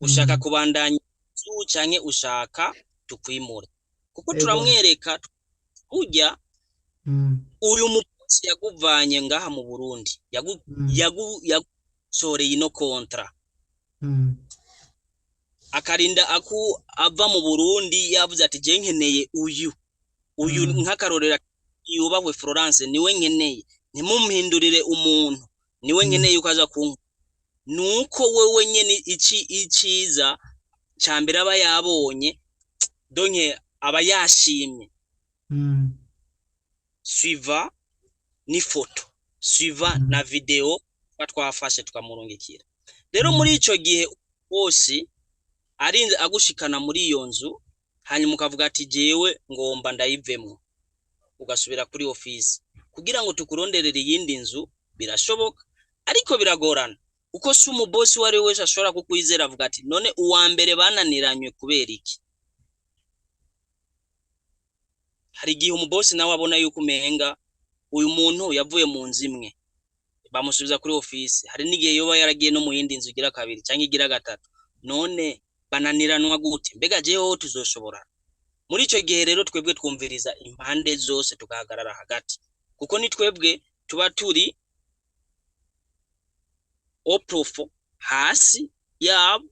"Ushaka kubandanya inzu canke ushaka tukwimure?" Kuko turamwereka burya uyu mukozi yakuvanye ngaha mu Burundi, yagusoreye ino contrat, akarinda aku ava mu Burundi yavuze ati: "Je nkeneye uyu uyu." Nk'akarorero, yubahwe Florence, niwe nkeneye, ntimumuhindurire umuntu, niwe nkeneye yuko aza kunkora. Nuko wewe nyene ici iciza ca mbere aba yabonye, donc aba yashimye, suivant n'ifoto, suivant na vidéo tuba twafashe tukamurungikira. Rero muri ico gihe bose arinze agushikana muri iyo nzu, hanyuma ukavuga ati: "Jewe ngomba ndayivemwo," ugasubira kuri ofisi kugira ngo tukuronderere iyindi nzu, birashoboka, ariko biragorana, kuko si umubosi uwo ari we wese ashobora kukwizera. Avuga ati: "None uwa mbere bananiranywe kubera iki?" Hari igihe umubosi nawe abona yuko umenga uyu muntu yavuye mu nzu imwe. Bamusubiza kuri ofisi. Hari n'igihe yoba yaragiye no mu yindi nzu igira kabiri cyangwa igira gatatu. None bananiranwa gute? Mbega jewe tuzoshobora? Muri icyo gihe rero twebwe twumviriza impande zose, tugahagarara hagati, kuko ni twebwe tuba turi au profond hasi yabo,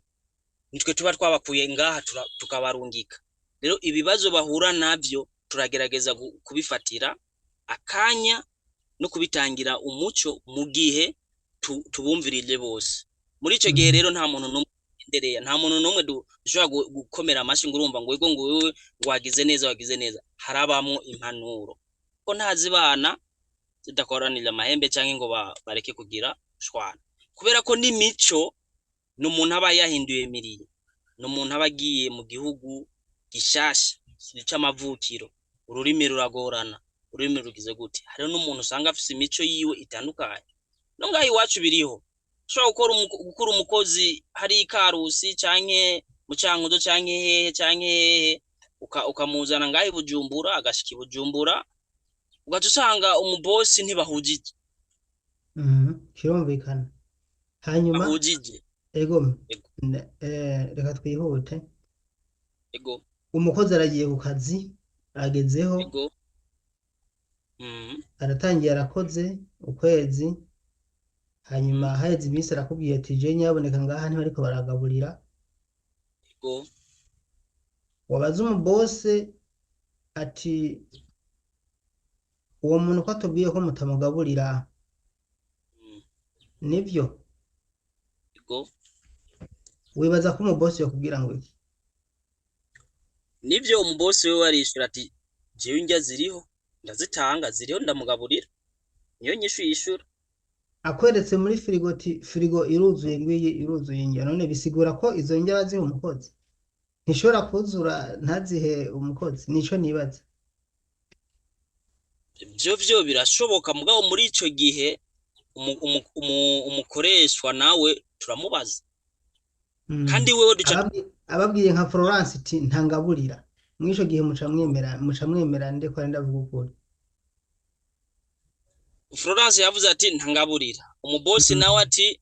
nitwe tuba twabakuye ngaha tukabarungika. Rero ibibazo bahura navyo turagerageza kubifatira akanya no kubitangira umuco mu gihe tubumvirije bose. Muri ico gihe rero nta muntu n'umwe endereya, nta muntu n'umwe dushobora gukomera amashyi ngo urumva ngo wego, ngo wewe ngo wagize neza, wagize neza. Harabamwo impanuro, ko ntazibana zidakoranira amahembe canke ngo bareke kugira shwana, kubera ko n'imico ni umuntu aba yahinduye miriye, ni umuntu aba agiye mu gihugu gishasha c'amavukiro, ururimi ruragorana, ururimi rugize gute. Hariho n'umuntu usanga afise imico yiwe itandukanye. No ngaha iwacu biriho, ushobora gukura umukozi hari ikarusi canke mu Cankuzo canke hehe canke hehe, ukamuzana ngaha i Bujumbura, agashika i Bujumbura, ugaca usanga umubosi ntibahujije. Kirumvikana. Hanyuma bahujije. Ego. Ego. Reka twihute. Ego. Umukozi aragiye ku kazi, agezeho, ego aratangiye, arakoze ukwezi, hanyuma haheze iminsi arakubwiye ati: "Je nyaboneka ngaha ntibariko baragaburira." Ego. Wabaza umubose ati: "Uwo muntu ko atubwiye ko mutamugaburira, nivyo?" Ego. Wibaza ko umubosi yokubwira ngo iki? Nivyo, umubosi we arishura ati: "Jewe indya ziriho, ndazitanga, ziriho, ndamugaburira." Niyo nyishu yishura. Akweretse muri firigo ati: "Firigo iruzuye, ngiyi iruzuye indya." None bisigura ko izo ndya baziha umukozi? Ntishobora kuzura ntazihe umukozi, nico nibaza. Ivyo vyo birashoboka, mugabo muri ico gihe umukoreshwa nawe turamubaza. Kandi wewe duca Ababwiye nka Florence iti: "Ntangaburira." Mw'ico gihe muca mwemera nde ko ari ndavuga ukuri? Florence yavuze ati: "Ntangaburira." Umubosi nawe ati: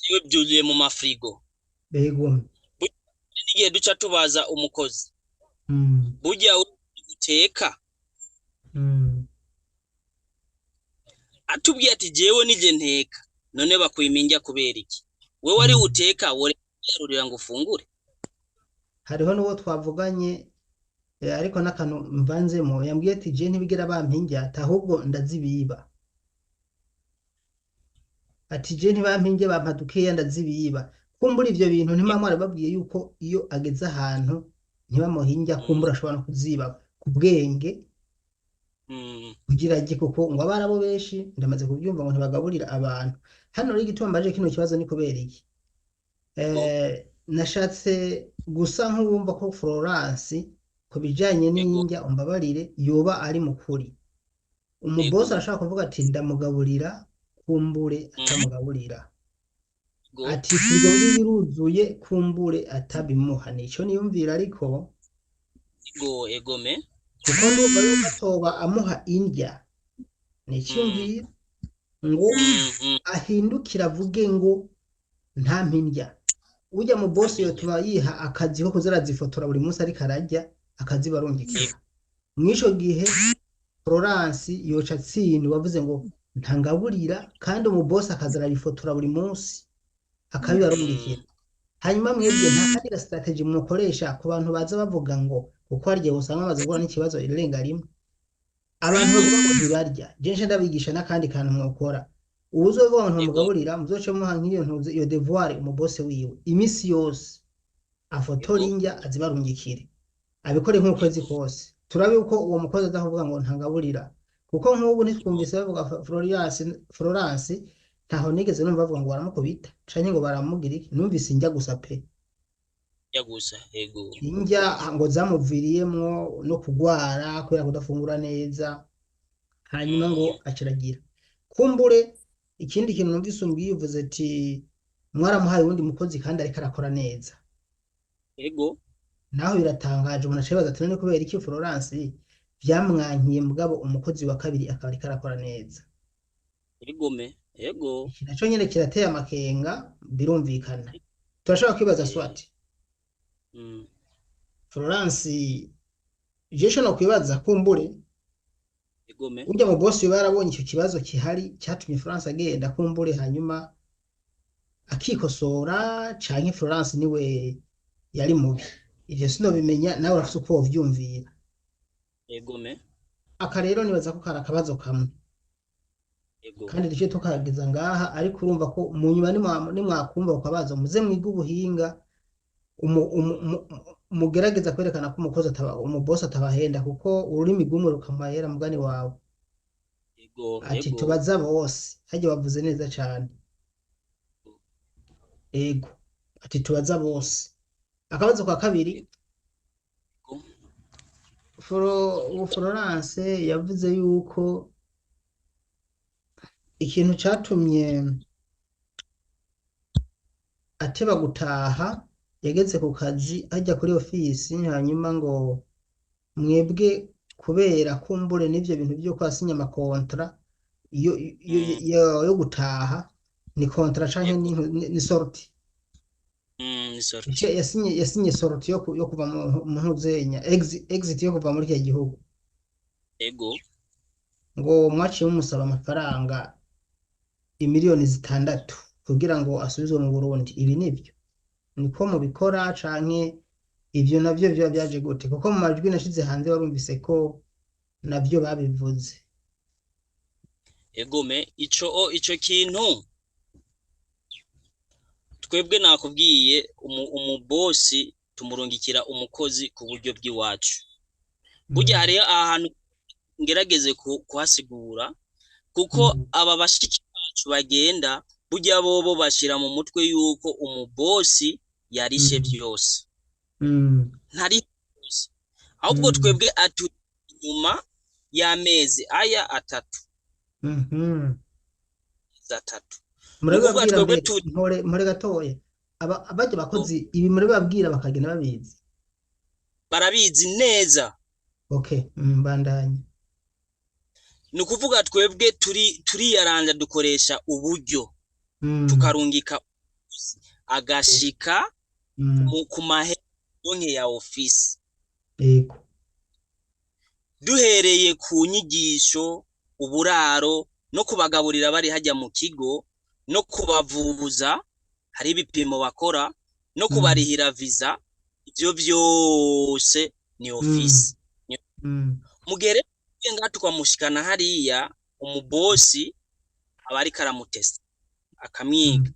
"Jewe byuzuye mu mafrigo." Bego. N'igihe duca tubaza umukozi: "Burya uteka?" Atubwiye ati: "Jewe nije nteka." None bakwima indya kubera iki? Wewe ari uteka, woreka ngo ufungure? Hariho n'uwo twavuganye, ariko n'akantu mvanzemo, yambwiye ati: "Je ntibigera bampa indya," ati: "ahubwo ndazibiba." Ati: "Je ntibampa indya, bampa dukeya, ndazibiba." Kumbura ivyo bintu ntimwamwara babwiye yuko iyo ageze ahantu ntibamuhe indya, kumbura ashobora no kuziba ku bwenge kugira ajye, kuko ngo abarabu benshi ndamaze kubyumva ngo ntibagaburira abantu. Hano rero igituma mbajije kino kibazo ni kubera iki? Nashatse gusa nk'uwumva ko Florence ku bijanye n'indya, umbabarire, yoba ari mukuri. Umubosi arashobora kuvuga ati: "Ndamugaburira," kumbure atamugaburira. Ati: "Firigo ngiyi iruzuye," kumbure atabimuha. Nico niyumvira, ariko Ego, egome. kuko ndumva yuko atoba amuha indya, niciyumvira ngo ahindukire avuge ngo ntampa indya. Ujya mu bosi yotuma yiha akazi ko kuza arazifotora buri munsi ariko ararya, akazibarungikira. Mw'ico gihe Florence yoca atsindwa, wavuze ngo ntangaburira, kandi umubosi akaza arabifotora buri munsi akabibarungikira. Hanyuma mwebwe nta kandi ga strategy mukoresha ku bantu baza bavuga ngo, kuko hari igihe usanga bamaze guhura n'ikibazo irenga rimwe, abantu bavuga ngo ntibarya? Je nce ndabigisha n'akandi kantu mwokora. Uwuzovuga ngo ntamugaburira, muzoce muha nk'iyo ntuze, iyo devoir, umubose wiwe imisi yose afotora indya azibarungikire, abikore nk'ukwezi kose, turabe uko uwo mukozi aza kuvuga ngo ntangaburira. Kuko nk'ubu ntitwumvise bavuga Florence, ntaho nigeze numva bavuga ngo baramukubita canke ngo baramugira iki. Numvise indya gusa pe. Ya gusa, ego. Indya ngo zamuviriyemwo no kugwara kubera kudafungura neza, hanyuma ngo aciragira. Kumbure ikindi kintu numvise umbwiye, uvuze ati mwaramuhaye uwundi mukozi kandi ariko arakora neza. Ego. Naho biratangaje, umuntu acibaza ati: "None kubera iki Florence vyamwankiye, mugabo umukozi wa kabiri akaba ariko arakora neza?" Egome. Ego. Iki naco nyene kirateye amakenga, birumvikana. Turashobora kwibaza swati. Florence, je no kwibaza kumbure Egome. urya mu boss barabonye icyo kibazo kihari cyatumye Florence agenda kumbure, hanyuma akikosora, canke Florence niwe yari mubi. Ivyo sinobimenya, nawe urafise uko wovyumvira. Egome. Aka rero nibaza ko kari akabazo kamwe. Ego. Kandi duce tukageza ngaha, ariko urumva ko mu nyuma nimwakumva ukabazo muze mwige ubuhinga, mugerageza kwerekana ko umukozi ataba umubosi atabahenda, kuko ururimi rw'umwe rukamayera mugani wawe. Ego. Ati Ego. tubaza bose, harya bavuze neza cane. Ego, ati tubaza bose. Akabazo ka kabiri, Ego. Ubu Florence yavuze yuko ikintu catumye ateba gutaha, yageze ku kazi ajya kuri ofisi, hanyuma ngo mwebwe kubera kumbure n'ivyo bintu vyo kwasinya amakontra yo gutaha, ni kontra canke ni sortie. Ni sortie. Yasinye sortie yo kuva mu ntuzenya exit yo kuva muri iki gihugu. Ego. Ngo mwaciye mumusaba amafaranga 6 miliyoni kugira ngo asubizwe mu Burundi. Ibi nivyo niko mubikora canke ivyo navyo vyoba vyaje gute? Kuko mu majwi nashize hanze warumvise ko navyo babivuze. Egome, ico kintu twebwe nakubwiye, umubosi tumurungikira umukozi ku buryo bw'iwacu. Burya hariyo ahantu ngerageze kuhasigura, kuko aba bashiki bacu bagenda burya bobo bashira mu mutwe yuko umubosi yarishe vyose. Ntari byose. Ahubwo twebwe atu nyuma y'amezi aya 3. Atatu. Murababwira mbere, mpore gatoya. Aba bajya bakozi ibi murababwira bakagenda babizi. Barabizi neza. Okay, mbandanye. Ni ukuvuga twebwe turiyaranja, dukoresha uburyo tukarungika agashika ku mahera ya ofisi. Yego. Duhereye ku nyigisho, uburaro, no kubagaburira bari hajya mu kigo, no kubavuza, hari ibipimo bakora, no kubarihira visa, ivyo vyose ni ofisi. Mugere ngaha tukamushikana hariya, umubosi aba ariko aramutesta, akamwiga,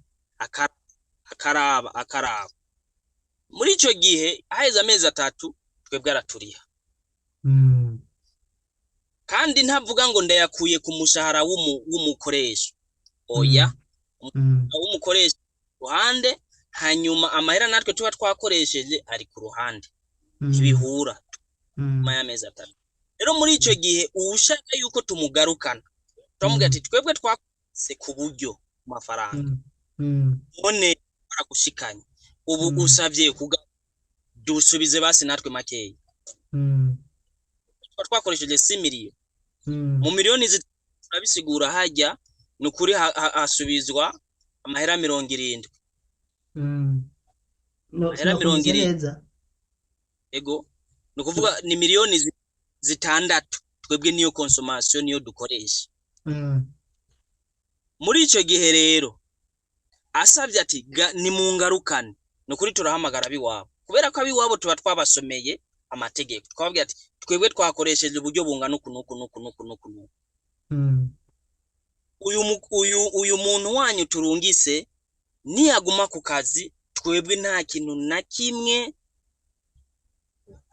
akaraba, akaraba. Muri ico gihe haheze amezi 3 twebwe araturiha. Kandi ntavuga ngo ndayakuye ku mushahara w'umukoresha. Oya. W'umukoresha ruhande, hanyuma amahera natwe tuba twakoresheje ari ku ruhande. Ntibihura. Nyuma y'amezi 3. Rero muri ico gihe uwushaka yuko tumugarukana, turamubwira ati twebwe twakose ku buryo ku mafaranga. None baragushikanye. Ubu usavye dusubize basi natwe makeya. Twakoresheje 6 miliyoni. Mu miliyoni turabisigura hajya nukuri hasubizwa amahera 70. No, amahera 70. Neza. Ego, nukuvuga ni miliyoni 6 twebwe niyo consommation niyo dukoresha. Muri ico gihe rero asavye ati ni mungarukane, nukuri turahamagara abiwabo, kubera ko abiwabo tuba twabasomeye amategeko, twababwira ati twebwe twakoresheje uburyo bungana uku nuku nuku nuku nuku nuku. Uyu muntu wanyu turungise niyaguma ku kazi, twebwe nta kintu na kimwe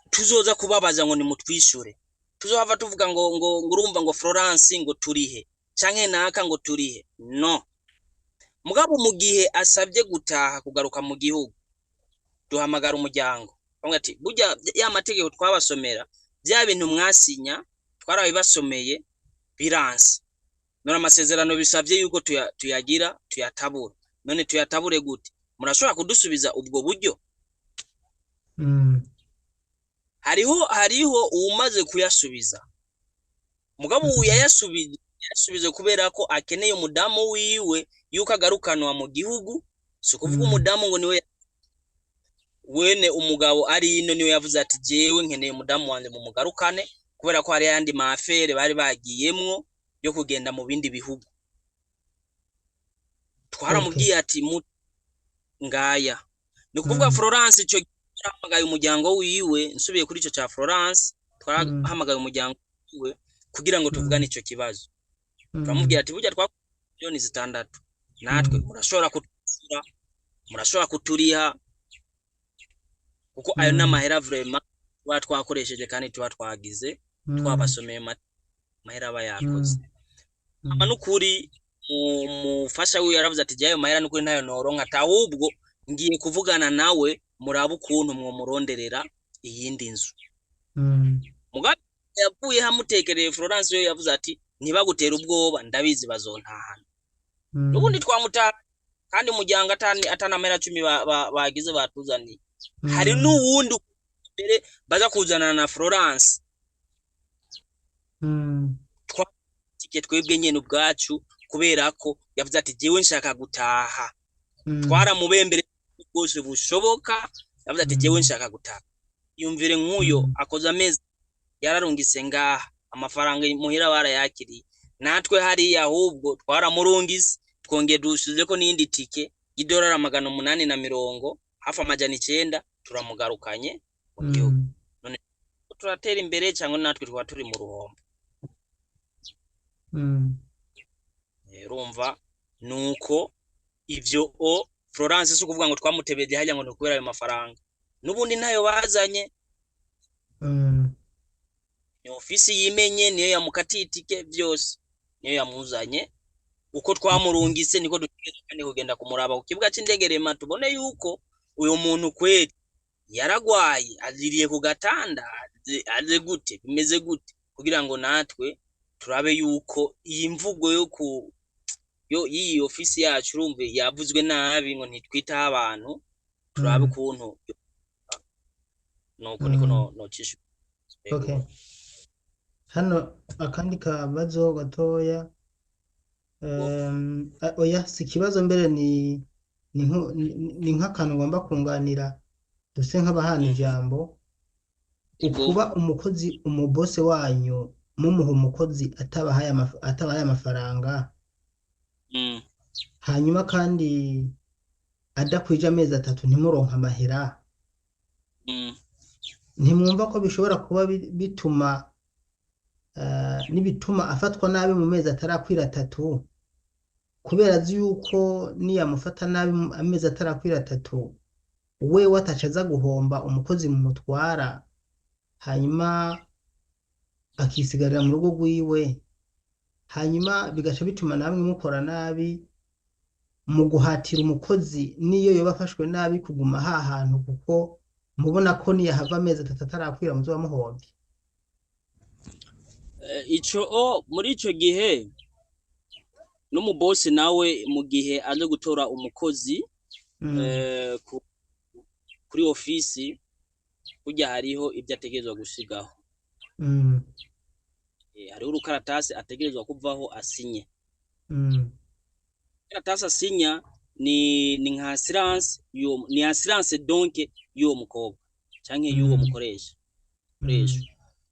tuzoza kubabaza ngo nimutwishure. Tuzohava tuvuga ngo ngo ngurumva ngo Florence ngo turihe canke naka ngo turihe. No. Mugabo mu gihe asabye gutaha kugaruka mu gihugu, duhamagara umuryango. Bamwe ati burya ya mategeko twabasomera, bya bintu mwasinya twarabibasomeye biranse. None amasezerano bisabye yuko tuyagira tuyatabura. None tuyatabure gute? Murashobora kudusubiza ubwo buryo? Hariho uwumaze kuyasubiza. Mugabo yayasubije Yasubije kubera ko akeneye umudamu wiwe yuko agarukanwa mu gihugu. Si ukuvuga Mm. umudamu ngo niwe wene, umugabo ari ino niwe yavuze ati jewe nkeneye umudamu wanje mumugarukane, kubera ko hari ayandi ma affaires bari bagiyemwo yo kugenda mu bindi bihugu. Twaramubwiye ati mu ngaya ni ukuvuga Florence ico gihe twarahamagaye umuryango wiwe. Nsubiye kuri ico ca Florence, twarahamagaye umuryango wiwe kugira ngo tuvugane ico kibazo. Turamubwira ati burya twakoze miliyoni 6 natwe, murashobora kutusura, murashobora kuturiha, kuko ayo n'amahera vraiment tuba twakoresheje kandi tuba twagize, twabasomeye amahera aba yakoze. Ama n'ukuri umufasha wiwe yaravuze ati jewe ayo mahera n'ukuri ntayo noronka, ati ahubwo ngiye kuvugana nawe murabe ukuntu mwomuronderera iyindi nzu. Mugabe yavuye hamutekereye Florence, yo yavuze ati ntibagutera ubwoba, ndabizi bazontahana. N'ubundi twamutaha kandi umuryango atani amahera 10 bagize batuzaniye. Hari n'uwundi mbere baza kuzanana na Florence, tike twebwe nyene ubwacu, kubera ko yavuze ati jewe nshaka gutaha. Twaramubembere bwose bushoboka, yavuze ati jewe nshaka gutaha. Yumvire nk'uyo akoze amezi yararungise ngaha amafaranga muhira barayakiriye, natwe hariya ahubwo twaramurungise, twongeye dushizeko n'iyindi tike y'idolari 850, hafi 900, turamugarukanye mu gihugu. None turatera imbere cyangwa natwe twaba turi mu ruhombo? Urumva nuko ivyo o Florence si ukuvuga ngo twamutebeje hajya ngo ni ukubera ayo mafaranga, n'ubundi ntayo bazanye. Ni ofisi yimenye, niyo yamukatiye itike, byose niyo yamuzanye. Uko twamurungise niko dutegerezwa kandi kugenda kumuraba ku kibuga c'indege rema, tubone yuko uyu muntu kweri yaragwaye, aziriye ku gatanda, aze gute, bimeze gute, kugira ngo natwe turabe yuko iyi mvugo yo ku yo y'iyi ofisi yacu, urumve yavuzwe nabi ngo ntitwitaho abantu, turabe ukuntu nuko niko nocisha. Okay. Hano akandi kabazo gatoya. Oya, si ikibazo, mbere ni nk'akantu ngomba kunganira, duse nk'abahana ijambo. Ukuba umukozi, umubose wanyu mumuha umukozi atabahaye amafaranga, hanyuma kandi adakwije amezi 3 ntimuronke amahera, ntimwumva ko bishobora kuba bituma nibituma afatwa nabi mu mezi atarakwira 3, kubera azi yuko niyamufata nabi amezi atarakwira 3 wewe ataca aza guhomba umukozi mumutwara, hanyuma akisigarira mu rugo rwiwe, hanyuma bigaca bituma namwe mukora nabi mu guhatira umukozi niyo yoba afashwe nabi kuguma ha hantu, kuko mubona ko niyahava amezi 3 atarakwira muzoba muhombye? Ico o muri ico gihe n'umubosi nawe mu gihe aje gutora umukozi kuri ofisi, burya hariho ibyo ategerezwa gushigaho. Hariho urukaratasi ategerezwa kuvaho asinye. Karatasi asinya ni nka assurance, ni assurance donc y'uwo mukobwa canke y'uwo mukoresha. Mukoresha.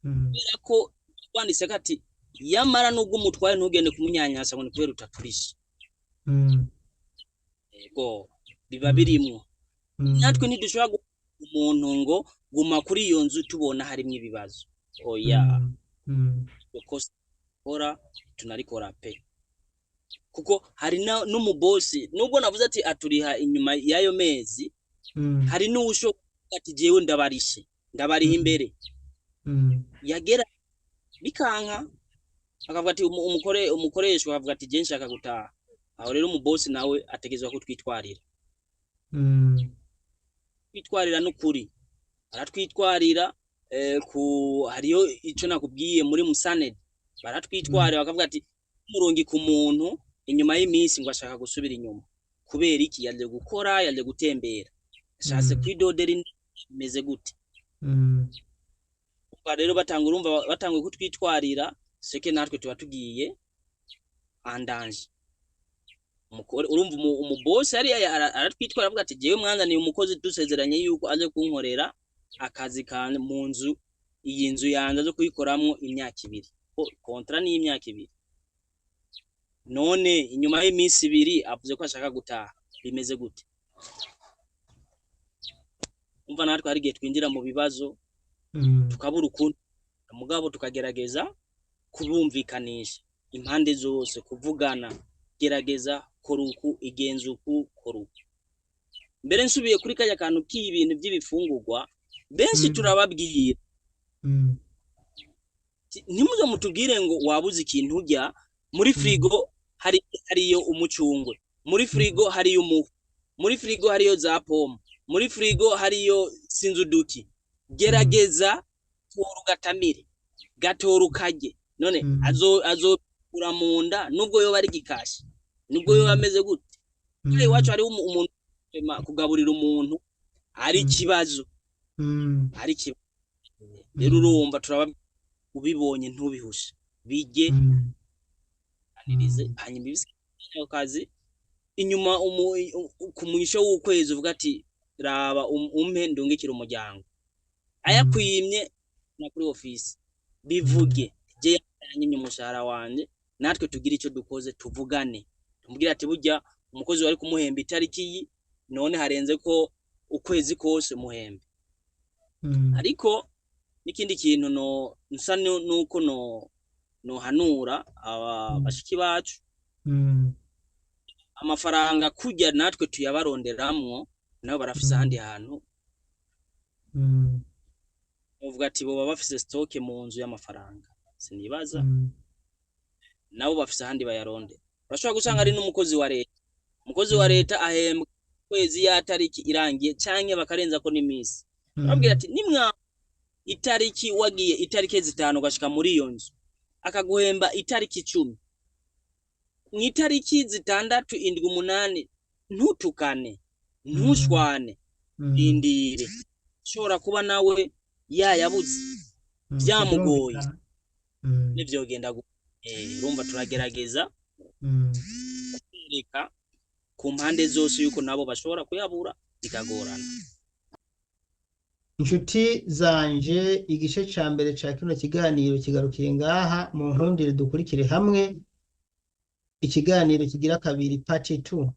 Kubera ko wanditse ko ati yamara nubwo umutwaye ntugende kumunyanyasa ngo ni kubera utaturishe. Yego, biba birimwo. Natwe ntidushobora umuntu ngo guma kuri iyo nzu tubona harimwo ibibazo. Oya. Uko kora tunarikora pe. Kuko hari n'umubosi nubwo navuze ati aturiha inyuma y'ayo mezi, hari n'uwushobora kuvuga ati jewe ndabarishe, ndabariha imbere. Yagera bikanka akavuga ati umukoreshwa akavuga ati je nshaka gutaha. Aho rero umubosi nawe ategerezwa kutwitwarira. Kwitwarira n'ukuri. Aratwitwarira, ku hariyo ico nakubwiye muri Musaned. Baratwitwarira bakavuga ati murungi ku muntu inyuma y'iminsi ngo ashaka gusubira inyuma. Kubera iki? Yaje gukora, yaje gutembera. Ashatse kwidodera indi imeze gute? Ubwo rero batanga, urumva batanguye kutwitwarira, seke natwe tuba tugiye en danger. Urumva umubosi hariya aratwitwara avuga ati jewe mwanzaniye umukozi dusezeranye yuko aje kunkorera akazi kanje mu nzu, iyi nzu yanje aje kuyikoramwo imyaka 2, kontra ni imyaka 2, none inyuma y'iminsi 2 avuze ko ashaka gutaha, bimeze gute? Umva natwe hari igihe twinjira mu bibazo tukabura ukuntu, mugabo tukagerageza kubumvikanisha impande zose, kuvugana, gerageza kora uku, igenza uku, kora uku. Mbere nsubiye kuri kajya kantu k'ibintu by'ibifungurwa, benshi turababwira ntimuze mutubwire ngo wabuze ikintu urya, muri frigo hariyo umucungwe, muri frigo hariyo umuhu, muri frigo hariyo za pome, muri frigo hariyo sinzuduki. Gerageza tora ugatamire, gatora ukarye, none azokura mu nda nubwo yoba ari gikashi, nubwo yoba ameze gute. Iwacu hariho umuntu kugaburira umuntu ari ikibazo, ari ikibazo. Rero urumva turaba ubibonye ntubihushe, bijye anirize, hanyuma ibisigaye kazi inyuma ku mwisho w'ukwezi uvuga ati raba umpe ndungikira umuryango, ayakwimye na kuri office bivuge je yanyimye umushahara wanje, natwe tugira icyo dukoze, tuvugane, tumubwire ati burya umukozi wari kumuhemba itariki iyi, none harenze ko ukwezi kose muhembe. Ariko n'ikindi kintu no nsa nuko no nohanura aba bashiki bacu, amafaranga kujya natwe tuyabaronderamwo, nabo barafise ahandi hantu uvuga ati boba bafise stock mu nzu y'amafaranga, sinibaza nabo bafise ahandi bayarondera. Urashobora gusanga ari n'umukozi wa leta, umukozi wa leta ahembwa kwezi ya tariki irangiye canke bakarenza ko n'imisi, babwira ati nimwa itariki wagiye itariki 5 ugashika muri iyo nzu akaguhemba itariki 10, mu itariki 6 7 8 ntutukane, ntushwane, indire, ushobora kuba nawe yayabuze byamugoye, nivyogenda urumva turagerageza kwereka ku mpande zose yuko nabo bashobora kuyabura bikagorana. Inshuti zanje, igice ca mbere ca kino kiganiro kigarukiye ngaha, mu nkundire dukurikire hamwe ikiganiro kigira kabiri part 2.